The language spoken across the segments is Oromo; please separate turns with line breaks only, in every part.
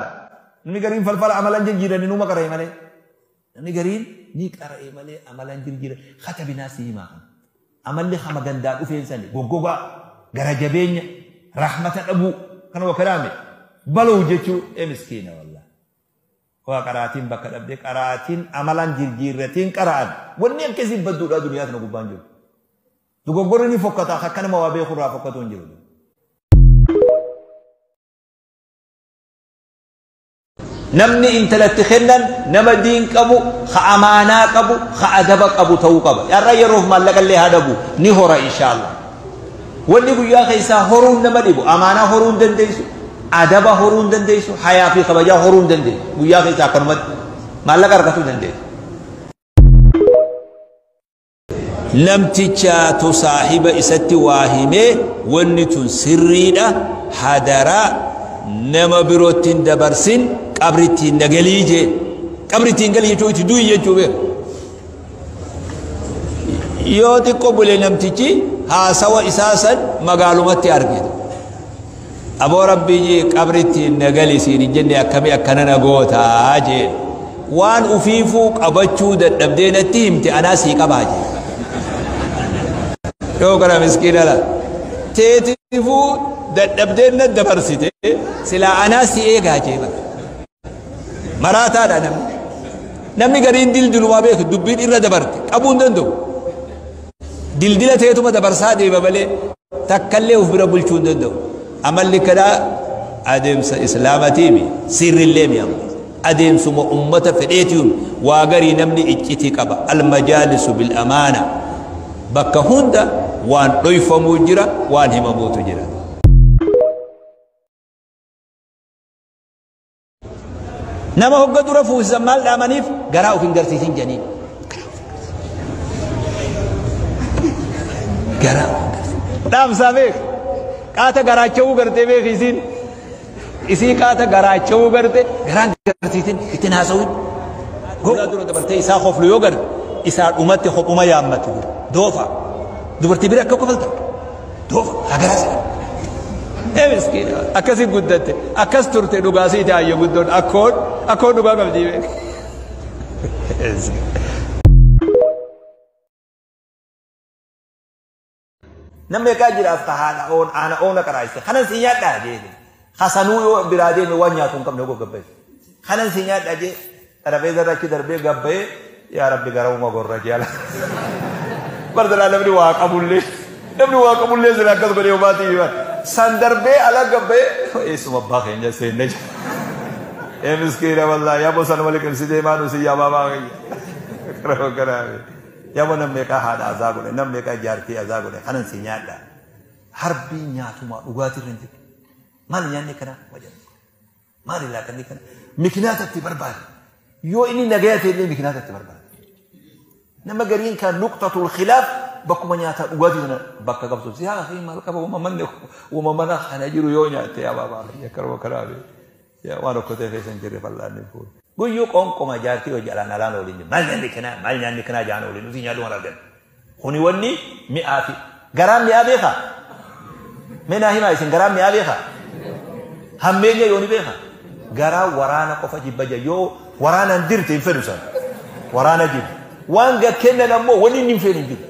Namni gariin falfala amalan jijjiirani numa qara'e malee. Namni gariin ni qara'e malee amalan jijjiiran. Katabinaa si himaa kana. Amalli hama gandaa dhufeen sani goggogaa gara jabeenya rahmata dhabuu kana wa kalaame baluu jechuu ee miskiina wallah. Waa qaraatiin bakka dhabdee qaraatiin amalan jijjiirratiin qara'an wanni akkasii badduudhaa duniyaa tana gubbaan jiru. Dogoggorri ni fokkata akka nama waa beeku irraa fokkatu hin jiru. Namni intalatti kennan nama diin qabu, ka amaanaa qabu, ka adaba qabu ta'uu qaba. Har'a yeroof maallaqa illee haa dhabu ni hora inshaallah. Wanni guyyaa keessaa horuun nama dhibu amaanaa horuu hin dandeessu, adaba horuu hin dandeessu, hayaa fi kabajaa horuu hin dandeessu. Guyyaa keessaa akkanumatti maallaqa argatuu dandeessu. Namtichaatu saahiba isatti waa himee wanni tun sirriidha hadaraa nama birootti hin dabarsin qabritti hin nagalii jee. Qabritti hin galii jechuu itti du'i jechuu beeku. Yoo xiqqoo bule namtichi haasawa isaa san magaalumatti arge. Aboo rabbii jee qabritti hin nagali siin hin jenne akkamii akkana na gootaa jee. Waan ufiifuu qabachuu dadhabdee natti himte anaa sii qabaa jee. Yoo kana miskiina la. Teetifuu dadhabdee na dabarsite silaa anaa si eegaa jee bara. Maraataadha namni. Namni gariin dildilumaa beeku dubbiin irra dabarte qabuu hin danda'u. Dildila teetuma dabarsaa deema malee takkallee of bira bulchuu hin danda'u. Amalli kanaa adeemsa islaamatiimi sirrillee mi amma. Adeemsuma ummata fedheetiun waa garii namni iccitii qaba. Almajaalisu bil amaana. Bakka hunda waan dhoyfamuu jira waan himamuutu jira. Nama hogga dura fuusisan maal dhaamaniif garaa of hin garsiisin jedhanii. Garaa of hin garsiisin. Dhaamsaa beek. Qaata garaacha'uu gartee beek isiin. Isii qaata garaacha'uu garte garaan garsiisin ittiin haasawin. Hoggaa dura dabartee isaa koflu yoo garte isaa dhumatti kophuma yaammatti. Doofa. Dubartii bira akka kofalta. Doofa. Haa garaa si. Ee miskiina akkasi guddatte akkas turte dhugaa siiti ayyo guddoon akkoon akkoon dhugaa qabdi beek. Namni meeqaa jiraaf ka haadha oon aana oona qaraayiste kanan si nyaadhaa jee hasanuu yoo biraa deeme waan nyaatu hin qabne hogga gabbaye kanan si nyaadhaa jee xarabeeza irra achi darbee gabbayee yaa rabbi garamuma gorra jee ala barsalaa namni waa qabullee namni waa qabullee sila akkas godhee hobaatii himan san darbee ala gabbayee eessuma abbaa keenya seenne jee ee miskiina wallaahi yaa bosanuma liqimsitee maa nu si yaa baabaa keenya karama karaame. Yabo nam meeqaa haadha azaa godhe nam meeqaa jaartii azaa godhe kanan si nyaadha. Harbiin nyaatumaa dhugaatii irra hin jirtu. Maali nyaanni akkanaa? Wajan. Maali laaqanni kana? Mikinaata itti barbaade. Yoo inni nagaya ta'e illee mikinaata itti barbaade. Nama gariin kan nuqtatul khilaaf bakkuma nyaataa dhugaatii sana bakka qabsu. Si haa fi maal qaba uuma manni uuma mana kana jiru yoo nyaatte yaa baabaa kiyya karuma kanaa beeku. Yaa waan okkotee keessa hin jirre fal'aanni fuudhe. Guyyuu qoonqoma jaartii hojii alaan alaan ooliin jiru. Maal nyaanni kanaa maal nyaanni kanaa jaan ooliin nuti nyaadhu waan argan. Kuni wanni mi'aa fi garaan mi'aa beekaa? Mee naa himaa isin garaan mi'aa beekaa? Hammeenya yoo ni beekaa? Garaa waraana qofa jibba jira yoo waraanaan dirte hin fedhu sana. Waraana jibba. Waan gad kennan ammoo wanni inni hin feene hin jiru.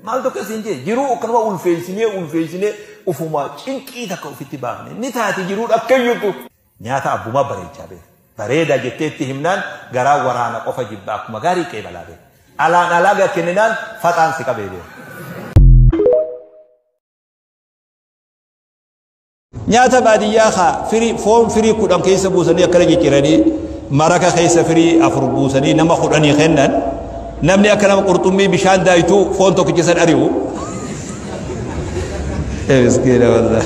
Maal tokko isin jee jiruu akkanuma ulfeessinee ulfeessinee ufumaa cinqii takka ofitti baafne ni taati jiruun akkayyutu. Nyaata abbumaa bareechaa beeka. Bareeda jettee itti himnaan garaa waraana qofa jibba akkuma gaarii qeebalaa beeka. Alaan alaa gad kenninaan faxaan si qabee beeka.
Nyaata baadiyyaa kaa firii foon firii 10 keessa buusanii akkana cicciranii maraka keessa firii 4 buusanii nama kudhanii kennan namni akka nama qurxummii bishaan daaytuu foon tokkicha san ari'u. Ee miskiina wallah.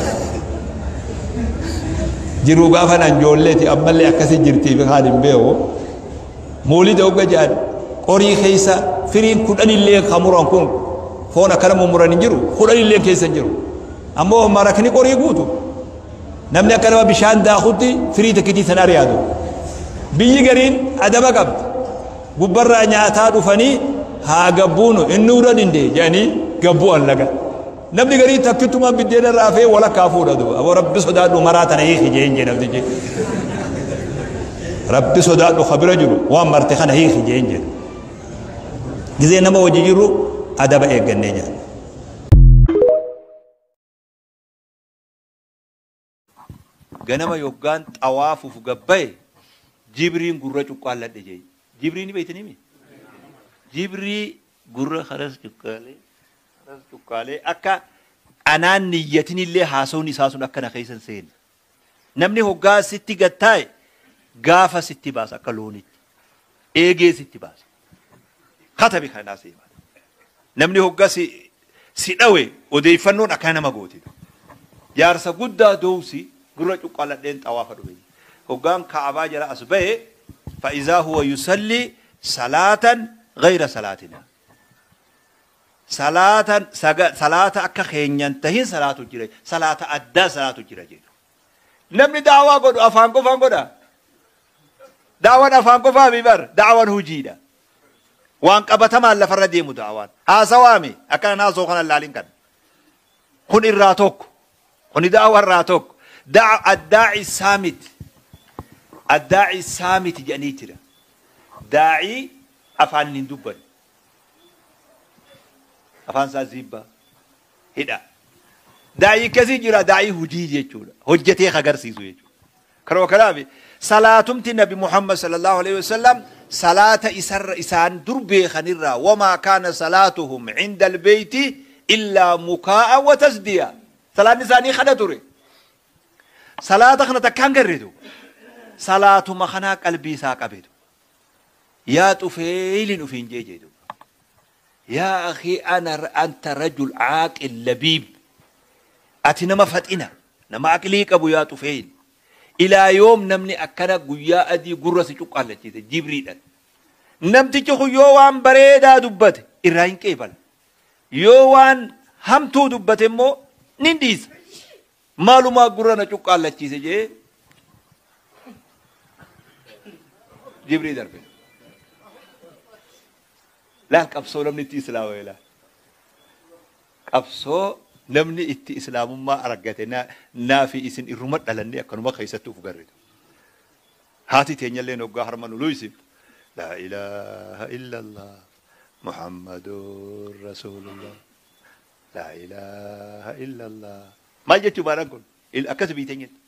Jiruu gaafa nan ijoolleeti ammallee akkasi jirtii fi kaan hin beeku. Moolida hogga jedhan qorii keessa firiin kudhanillee kan muran kun foon akkana mummuran hin jiru kudhanillee keessa hin jiru. Ammoo marakni qorii guutu. Namni akka nama bishaan daakutti firii takkitii san ari'atu. Biyyi gariin adaba qabdi. Gubbarraa nyaataa dhufanii haa gabbuunu inni ura dinde jedhanii gabbu'an laga. Namni garii takkittumaan biddeena irraa hafee walakkaa fuudha duuba. Aboo Rabbi sodaadhu maraa tana hiiki jeen jee namtichi. Rabbi sodaadhu ka bira jiru waan marte kana hiiki jeen jedhu. Gizee nama wajji jirru adaba eeggannee nyaanna.
Ganama yoggaan xawaafuuf gabbaye jibriin gurra cuqqaalladhe jee. Jibrii ni beeytanii mi? Jibrii gurra kanas cuqqaalee kanas cuqqaalee akka anaan niyyatinillee haasawni isaa sun akka na keessa hin seenne. Namni hoggaa sitti gad taa'e gaafa sitti baasa akka loonitti. Eegee sitti baasa. Katabi kanaa si hima. Namni hoggaa si dhawe odeeffannoon akka nama goote. Jaarsa guddaa doosi gurra cuqqaaladheen xawaafa dhufe. Hoggaan Ka'abaa jala as ba'e fa'izaa huwa yusalli salaatan gayra salaatina. Salaatan salaata akka keenyan tahin salaatu jira. Salaata addaa salaatu jira jedhu. Namni daawaa godhu afaan qofaan godha. Daawaan afaan qofaa mi bar daawaan hojiidha. Waan qabatamaan lafarra deemu daawaan. Haasawaami akkana haasoo kana laalin kan. Kun irraa tokko. Kuni daawaa irraa tokko. Addaa'i saamit. Addaa'i saamit jedhanii jira. Daa'ii afaan hin dubbanne. Afaan isaa ziibbaa. Hidha. Daa'ii akkasii jira daa'ii hojii jechuudha. Hojjetee agarsiisu jechuudha. Karoo kanaaf salaatumti Nabi Muhammad sallallahu alaihi wasallam salaata isarra isaan dur beekanirraa wamaa kaana salaatuhum cinda albeeyti illaa mukaa'a wa tasdiya. Salaanni isaanii kana ture. Salaata kana takkaan garreetu. Salaatuma kanaa qalbii isaa qabeetu. Yaa Xufeeyliin ufiin jee jeetu. Yaa akhii ana anta rajul aaqil labiib. Ati nama faxina nama aqlii qabu yaa Xufeeyl. Ilaa yoom namni akkana guyyaa adii gurra si cuqqaallachiise jibriidhaan. Namtichi kun yoo waan bareedaa dubbate irraa hin qeebala. Yoo waan hamtuu dubbate immoo ni dhiisa. Maalumaa gurra na cuqqaallachiise jee jibrii darbe. Laal qabsoo namni itti islaama laal. Qabsoo namni itti islaamummaa argate naa fi isin irruma dhalannee akkanuma keessatti uf garritu. Haati teenyallee hoggaa harma nu luysiftu. Laa ilaaha illallah Muhammadur Rasulullah. Laa ilaaha illallah. Maal jechuu baadhaan kun? Akkas biiteenyatti.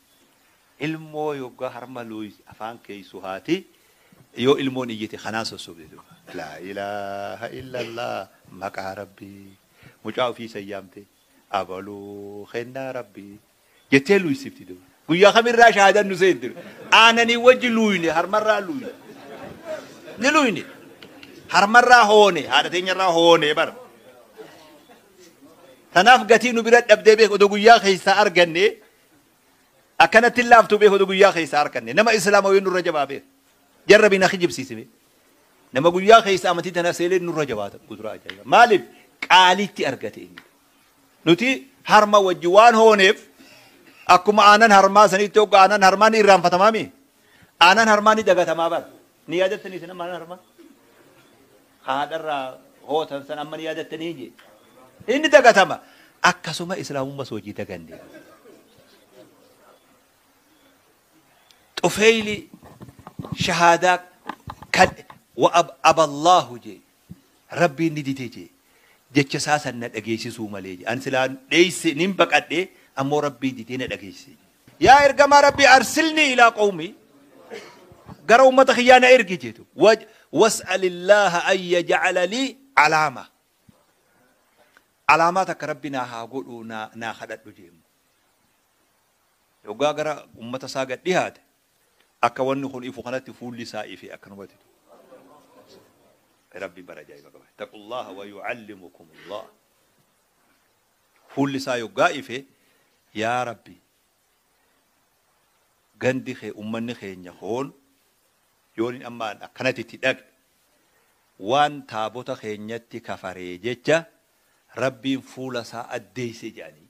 Ilmoo yoggaa harma luys afaan keessu haati yoo ilmoon iyyite kanaan sossobde. Laa ilaaha illallah maqaa Rabbii. Mucaa ofii sayyaamte. Abaluu kennaa Rabbii. Jettee luysifti duuba. Guyyaa kamirraa shahaadan nu seenti. Aananii wajji luyne harmarraa luyne. Ni luyne. Harmarraa hoone haadha teenyarraa hoone bara. Tanaaf gatii nu bira dhabdee beeku odoo guyyaa keessaa arganne akkanatti laaftuu beeku odoo guyyaa keessaa arganne nama islaama wayii nurra jabaa beeku. Jarra bina kijibsiisime. Nama guyyaa keessa amantii tana seelee nurra jabaata kuduraa ajaa'iba. Maaliif qaaliitti argate inni. Nuti harma wajji waan hooneef akkuma aanan harmaa sanitti hogga aanan harmaa ni irraanfatamaa mi? Aanan harmaa ni dagatamaa bara. Ni yaadattanii isin amma aanan harmaa? Haadharraa hootan san amma ni yaadattanii jee. Inni dagatama. Akkasuma islaamummaa hojii daganne. Xufeeyli shahaadaa kan wa aballahu jee rabbiin ni dide jee jecha isaa san na dhageessisuu malee jee. Ani silaa dheeyse nin baqadhe ammoo rabbiin didee na dhageessise. Yaa ergamaa rabbii arsilnii ilaa qawmi gara ummata kiyyaa na ergi jeetu. Was'alillaaha an yaj'ala lii alaama. Alaamaa takka rabbi naa haa godhu naa kadhadhu jeemu. Yoggaa gara ummata isaa gad dhiyaate akka wanni kun ifu kanatti fuulli isaa ife akkanumatti. Rabbi bara ajaa'iba qaba. Taqullaha wa yu'allimukumullah. Fuulli isaa yoggaa ife yaa Rabbi gandi kee ummanni keenya hoon yoon ammaan akkanatti itti dhaqe waan taabota keenyatti kafaree jecha Rabbiin fuula isaa addeeyse jedhanii.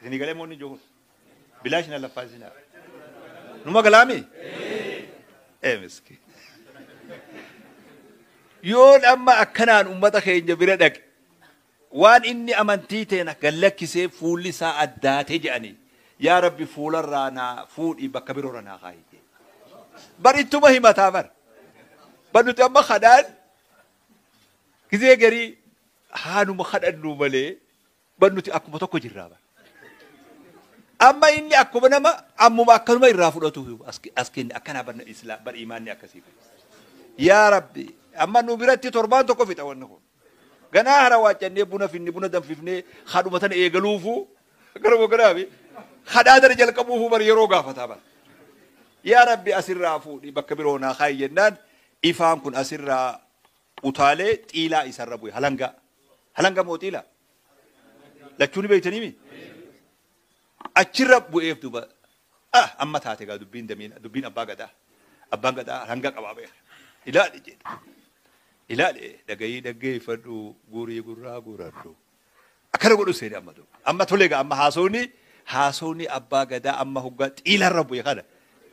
Isinii galee moonni jiru kun? Bilaash na laffaa isinaa. Numa galaami? Ee miskiin. Yoon amma akkanaan ummata keenya bira dhaqe Waan inni amantii teena gallakkisee fuulli isaa addaate jedhanii yaa Rabbi fuularraa naa fuudhii bakka biroorra naa kaayi jee. Bar ittuma himataa bar. Bar nuti amma kadhaan gizee garii haanuma kadhannu malee bar nuti akkuma tokko jirraa bar. Amma inni akkuma nama ammuma akkanuma irraa fudhatu as kenne akkanaa bar islaam bar imaanni akkasii. Yaa Rabbi amma nu biratti torbaan tokko fixa wanni kun. Ganaa hara waacannee buna finne buna danfifnee kadhuma tana eegaluufu garuma garaafi kadhaa tana jalqabuufu bar yeroo gaafataa bar. Yaa Rabbi asirraa fuudhi bakka biroo naa kaayi jennaan ifaan kun asirraa utaalee xiilaa isarra bu'e halangaa. Halanga moo xiilaa? Lachuu ni beektanii mi? Achirra bu'eef duuba amma taate gaa dubbiin damiina dubbiin abbaa gadaa. Abbaan gadaa halanga qabaa beeka. Ilaali jedhe. Ilaali dhagayii dhaggeeffadhu guurii gurraa guuradhu. Akkana godhu seeni amma duuba. Amma tole gaa amma haasawni abbaa gadaa amma hoggaa xiilarra bu'e kana.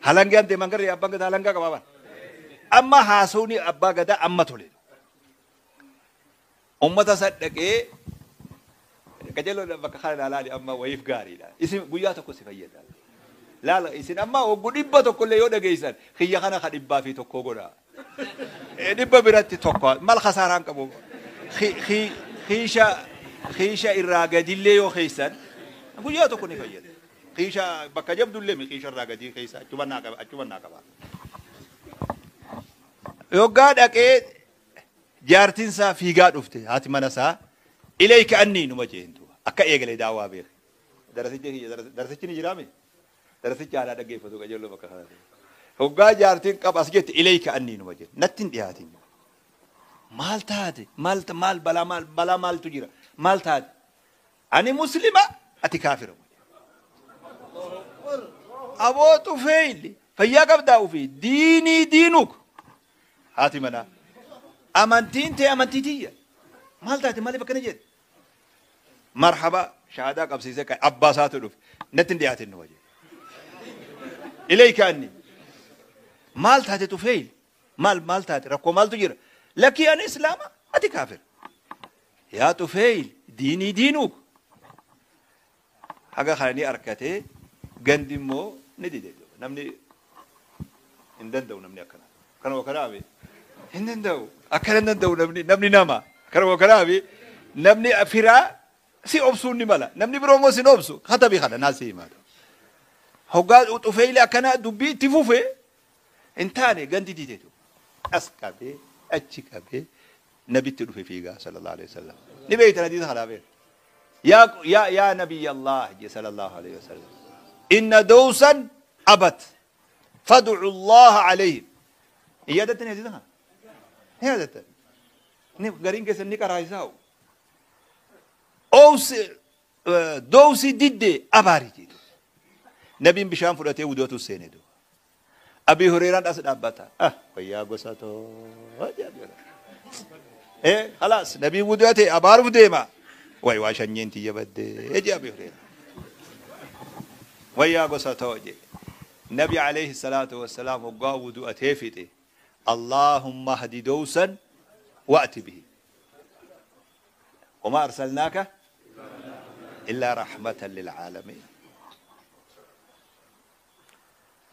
Halangaan deeman garee abbaan gadaa halangaa qabaa bara. Amma haasawni abbaa gadaa amma tole. Ummata isa dhaqee qajeeloo bakka kana ilaali amma wayiif gaariidha. Isin guyyaa tokko si fayyada. Laala isin amma hoggu 100 illee yoo dhageessan kiyya kana ka 101 godha. 100 biratti tokko mal khasaaraan qabu. Kiisha irraa gadillee yoo keessan guyyaa tokko ni fayyada. Kiisha bakka jabdullee mi kiisha irraa gadii keessa achuma naa qaba achuma naa qaba. Yoggaa dhaqee jaartiin isaa fiigaa dhufte haati mana isaa ilayka annii numa jeentu akka eegalee daawwaa beeke. Darasichi ni jiraame? Darasichi aadaa dhaggeeffatu qajeeloo bakka kanatti. Hoggaa jaartiin qaba as jette ilayka annii numa jette natti hin dhiyaatin. Maal taate? Maal maal balaa maal balaa maaltu jira? Maal taate? Ani muslima ati kaafira. Aboo Tufeeyli fayyaa qabdaa ofii diinii diinuk haati manaa. Amantiin ta'e amantii tiyya. Maal taate maaliif akkana jedhe? Marhaba shahaadaa qabsiisee kan abbaa isaatu dhufe natti hin dhiyaatin numa jedhe. Ilayka anni. Maal taate Tufeeyli? Maal maal taate rakkoo maaltu jira? Lakkii ani islaama ati kaafira. Yaa Tufeeyli diinii diinuk. Haga kana ni arkatee gandi immoo ni dide. Namni hin danda'u namni akkana. Kanuma kanaafi hin danda'u. Akkana hin danda'u namni nama. Kanuma kanaafi namni firaa si obsuun ni mala. Namni biroo immoo sin obsu. Katabii kana naa si himaa. Hoggaa Tufeeyli akkana dubbii itti fufe hin taane gandi dideetu. As qabee achi qabee nabitti dhufe fiigaa sallallahu alaihi wasallam. Ni beektan hadiisa kanaa beektan. Yaa nabiyya Allah je sallallahu alaihi wasallam. Inna dawsan abat fad'u Allah alayhim. Iyyadattan hadiisa kana? Ni yaadattan. Ni gariin keessan ni qaraayisaa'u. Dawsi didde abaari jedhu. Nabiin bishaan fudhatee wuduutu seene duuba. Abii Hureeraan as dhaabbata. Wayyaa gosa too. Khalaas nabiin wuduute abaaruuf deema. Way waa shanyiin tiyya baddee jee Abii Hureeraa. Wayyaa gosa too jee. Nabi alayhi salaatu wassalaam hoggaa wudu'atee fixe. Allahumma hadi dawsan wa'ti bihi. Wama arsalnaaka illaa rahmatan lil aalamiin.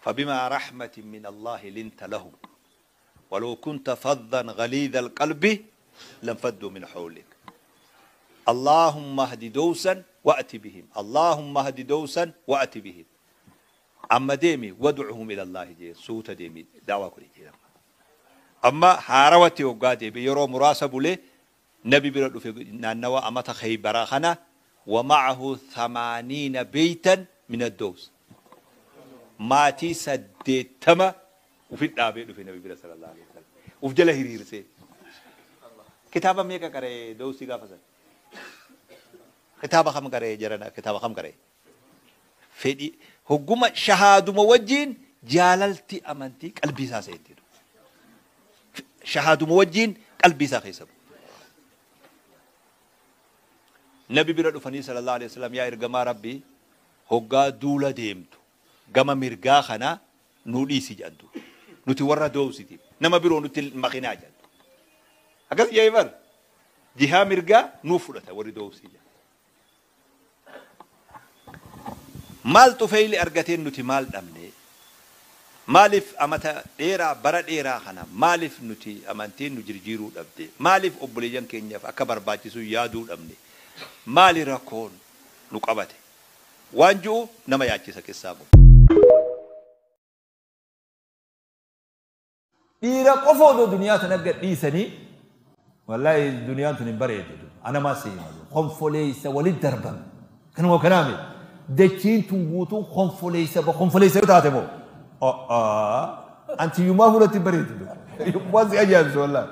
فبما رحمة من الله لنت لهم ولو كنت فظا غليظ القلب لانفضوا من حولك. اللهم اهد دوسا وأت بهم. اللهم اهد دوسا وأت بهم. أما ديمي وادعهم إلى الله جي سوت ديمي دعوة كل جي. أما حاروتي وقادي بيرو مراسب له نبي برد في نوى أما تخيبر خنا ومعه 80 بيتا من الدوس. ماتي سديتما وفي الدابي في النبي صلى الله عليه وسلم وفي جله هريرسي كتابة ميكا كره دوسي غافسن كتابة خم كره جرنا كتابة خم كره فدي هجوم شهادة موجين جاللتي أمانتي قلبي ساسيتي شهادة موجين قلبي ساخيسب نبي برد فني صلى الله عليه وسلم يا إرجما ربي هجا دولة ديمتو gama mirgaa kana nu dhiisi jedhantu. Nuti warra doowsiti. Nama biroo nutti makinaa jedhantu. Akkas jedhee bar.
Jihaa mirgaa nuu fudhata warri Doosii. Maal Tufeeyli argateen nuti maal dhabne? Maaliif amata dheeraa, bara dheeraa kana maaliif nuti amantiin nu jirjiiruu dhabde? Maaliif obboleeyyan keenyaaf akka barbaachisu yaaduu dhabne? Maali rakkoon nu qabate? Waan ji'u nama yaachisa keessaa kun.
Dhiira qofa odoo duniyaa tana gad dhiisanii, wallaahi duniyaan tun hin bareeddu. Anamaa si hima. Konfoleessa walit darban. Kanuma kanaa miti. Dachiin tun guutuun konfoleessa, konfoleessa yoo taate moo? Antiyyummaa fuulatti hin bareeddu. Waan si ajaa'ibsu wallaahi.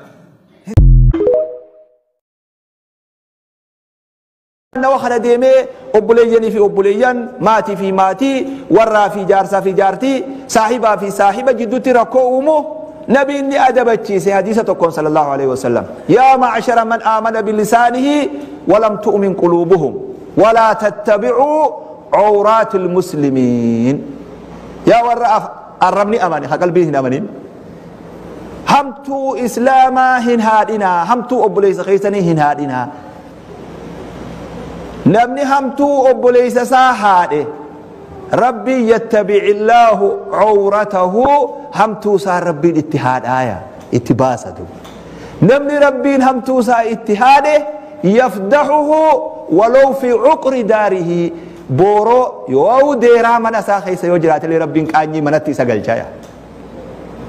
Nawa kana deemee obboleeyyanii fi obboleeyyan, maatii fi maatii, warraa fi jaarsaa fi jaartii, saahibaa fi saahiba jidduutti rakkoo uumu nabiin ni adabachiise hadiisa tokkoon sallallahu alaihi wasallam. Yaa ma'ashara man aamana bilisaanihi walam tu'min quluubuhum walaa tattabi'uu cawraatil muslimiin. Yaa warra arrabni amane ha qalbiin hin amanin. Hamtuu islaamaa hin haadhinaa, hamtuu obboleessa keessanii hin haadhinaa. Namni hamtuu obboleessa isaa haadhe Rabbiin yattabi'illaahu cawratahu, hamtuu isaa Rabbiin itti haadhaaya, itti baasatu. Namni Rabbiin hamtuu isaa itti haadhe yafdahuhu walow fi cuqri daarihi, booroo yoo deeraa mana isaa keessa yoo jiraatellee Rabbiin qaanyii manatti isa galchaaya.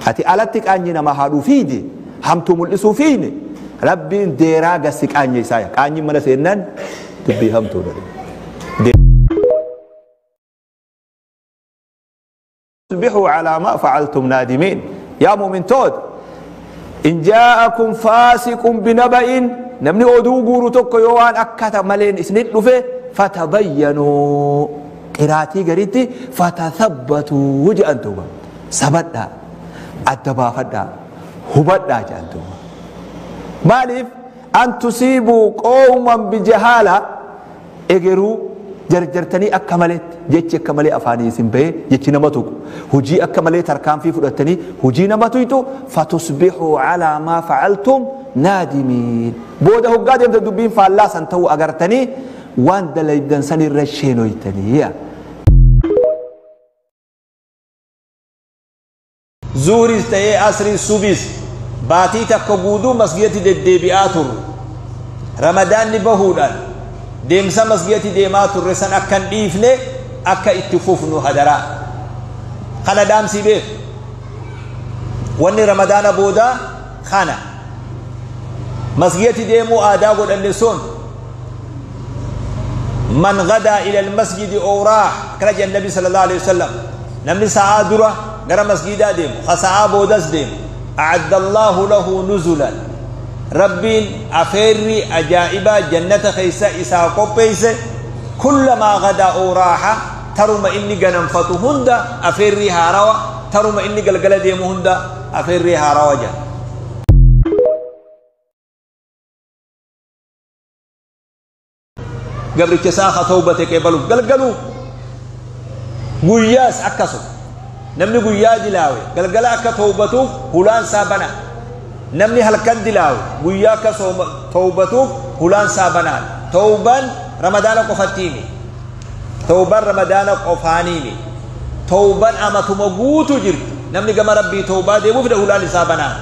Ati alatti qaanyii nama haadhuu fiide, hamtuu mul'isuu fiine, Rabbiin deeraa gassi qaanyii isaa. Qaanyiin mana seennan dubbii hamtuu dha. Tusbihuu alaa maa fa'altum naadimiin. Yaa mu'mintoota, in jaa'akum faasiqun binaba'in, namni oduu guuru tokko yoo waan akka maleen isinit dhufe, fatabayyanuu, qiraatii garitti fatathabbatuu jedhan duuba, sabadhaa, adda baafadhaa, hubadhaa jedhan duuba. Maaliif? An tusiibuu qawman bijahaala, egeruu jarjartanii akka maleetti jechi akka malee afaanii isin bahee jechi nama tuqu, hojii akka malee tarkaanfii fudhattanii hojii nama tuyxu, fatusbixuu calaa maa facaltum naadimiin, booda hoggaa deemte dubbiin faallaa san ta'uu agartanii waan dalaydan san irra sheenoytanii.
Zuhriis ta'ee asriis subiis baatii takka guutuu masgidatti deddeebi'aa turre. Ramadaanni bahuudhaan deemsa masgidatti deemaa turre san akka hin dhiifne, akka itti fufnu hadaraa. Kana dhaamsii beeku. Wanni Ramadaana boodaa kana. Masgidatti deemuu aadaa godhanne sun, man gadaa ila almasjidi ooraah, akkana jedhan Nabi sallallahu alaihi wasallam, namni sa'aa dura gara masgidaa deemu ka sa'aa boodas deemu, a'adda Allahu lahu nuzulan, Rabbiin afeerri ajaa'ibaa jannata keessa isaa qopheesse. Kullamaa gadaa ooraaha, taruma inni ganamfatu hunda afeerrii haarawa, taruma inni galgala deemu hunda afeerrii haarawa jedha. Gabricha isaa ka tawbate qeebaluuf galgaluu guyyaas akkasuma. Namni guyyaa dilaawe galgala akka tawbatuuf hulaan isaa bana. Namni halkan dilaawe guyyaa akka tawbatuuf hulaan isaa banaa. Tawbaan Ramadaana qofattiimi, tawbaan Ramadaana qofaaniimi, tawbaan amatuma guutu jirti. Namni gama Rabbii tawbaa deemuuf hulaan isaa banaa.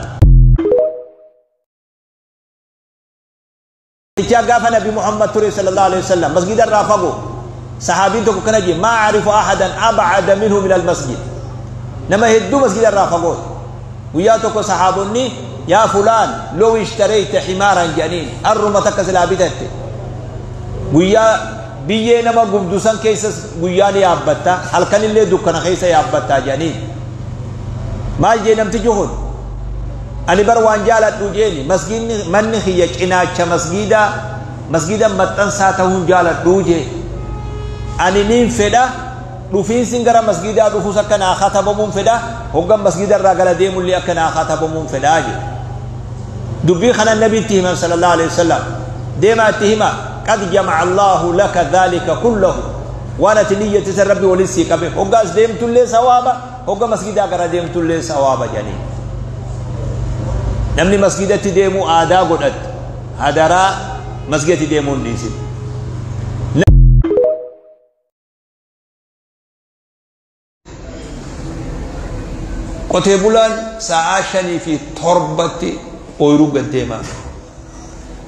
Tichaa gaafa Nabi Muhammad ture sallallahu alaihi wasallam masgida irraa fagoo. Sahaabiin tokko kana jee: maa arifu ahadan ab'ada minhu min almasjid, nama hedduu masgida irraa fagoo. Guyyaa tokko sahaabonni yaa fulaan, low ishtarayta himaaran jedhaniin, harruma takka silaa bitatte, guyyaa biyyee nama gubdu san keessa guyyaa ni yaabbatta, halkanillee dukkana keessa yaabbattaa jedhaniin. Maal jee namtichi kun? Ani bar waan jaaladhu jeeni, masgiidni manni kiyya cinaacha masgiidaa, masgiida maxxansaa ta'uun jaaladhu jee. Ani niin fedha, dhufiinsin gara masgiidaa dhufus akka naa katabamuun fedha, hoggan masgiida irraa gara deemullee akka naa katabamuun fedhaa jee. Dubbii kana Nabitti himan sallallahu alaihi wasallam. Deemaa itti hima: qad jama'a Allahu laka dhalika kullahu, waan ati niyyatti san Rabbi waliin sii qabe, hoggaas deemtullee sawaaba, hogga masgiidaa gara deemtullee sawaaba jedhanii. Namni masgiidatti deemuu aadaa godhatte
Hadaraa masgiti deemuun dhiisin. Qotee bulaan sa'aa 5 fi 7tti ooyiruu gad deema.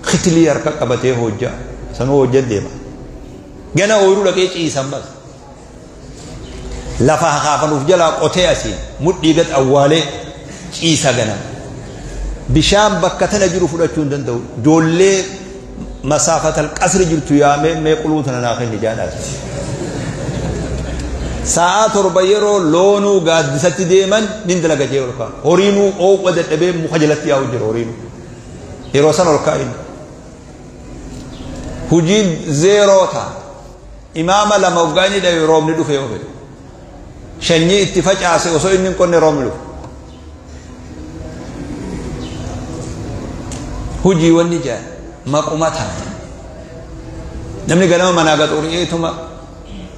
Kitilii harka qabatee hojja. Sanuu hojja deema. Gana ooyiruu dhaqee ciisan bas. Lafa haafanuuf jalaa qotee asiin mudhii gad awwaalee ciisa ganama. Bishaan bakka tana jiru fudhachuu hin danda'u. Ijoollee masaafatal qasri jirtu yaamee mee quluu tana naa kenni jaadhaas. Sa'aa 7 yeroo loonuu gaaddisatti deeman nin dalaga jee ol ka'a. Horiinuu oowwa dadhabee muka jalatti yaa'u jira horiinuu. Yeroo san ol ka'a inni. Hujiin zeeroo ta'a. Imaama 2 hoggaa inni dhabe roobni dhufe yoo fedhe. Shanyii itti facaase osoo inni hin qonne roobni dhufe. Hujii wanni jaan maquma taate. Namni ganama manaa gaxuri'eetuma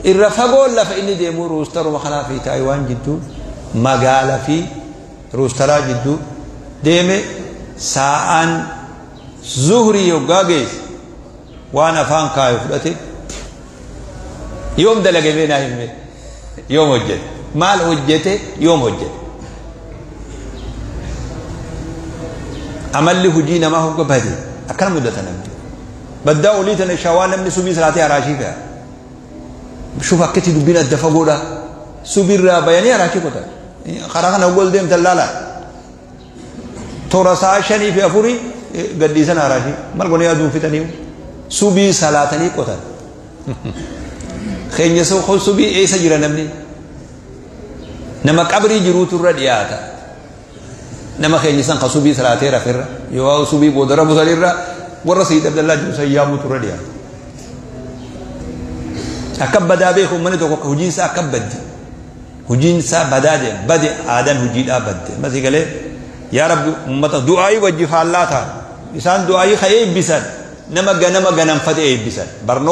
irra fagoon lafa inni deemuu ruustaruma kanaa fi Taayiwaan jidduu magaala fi ruustaraa jidduu deeme saa'aan zuhrii yoggaa geesse waan afaan kaayu fudhate yoom dalage mee naa himme yoom hojjete maal hojjete yoom hojjete amalli hujii namaa hogga bade akkana mudata namni baddaa olii tana shawaa namni subii salaatee haraashii fe'a shuf akkatti dubbiin adda fagoodha subirraa bayanii haraashii qotan karaa kana hogga ol deemtan laala toora sa'a 5 fi 4 gadhiisan haraashii mal goonee aduun fixanii subii salaatanii qotan keenya subii eessa jira namni nama qabrii jiruutu irra dhiyaata nama keenya san ka subii salaatee rafirra yoo subii booda rafu sanirra warra Sayyid Abdallaa jiru san yaamuutu irra dhiyaata. Akka badaa beeku uummanni tokko akka hojiin isaa akka badde hojiin isaa badaa deema bade aadaan hojiidhaa badde masii galee yaa rabbi uummata du'aayii wajji faallaa ta'an isaan du'aayii ka eebbisan nama ganama ganamfate eebbisan barnoota.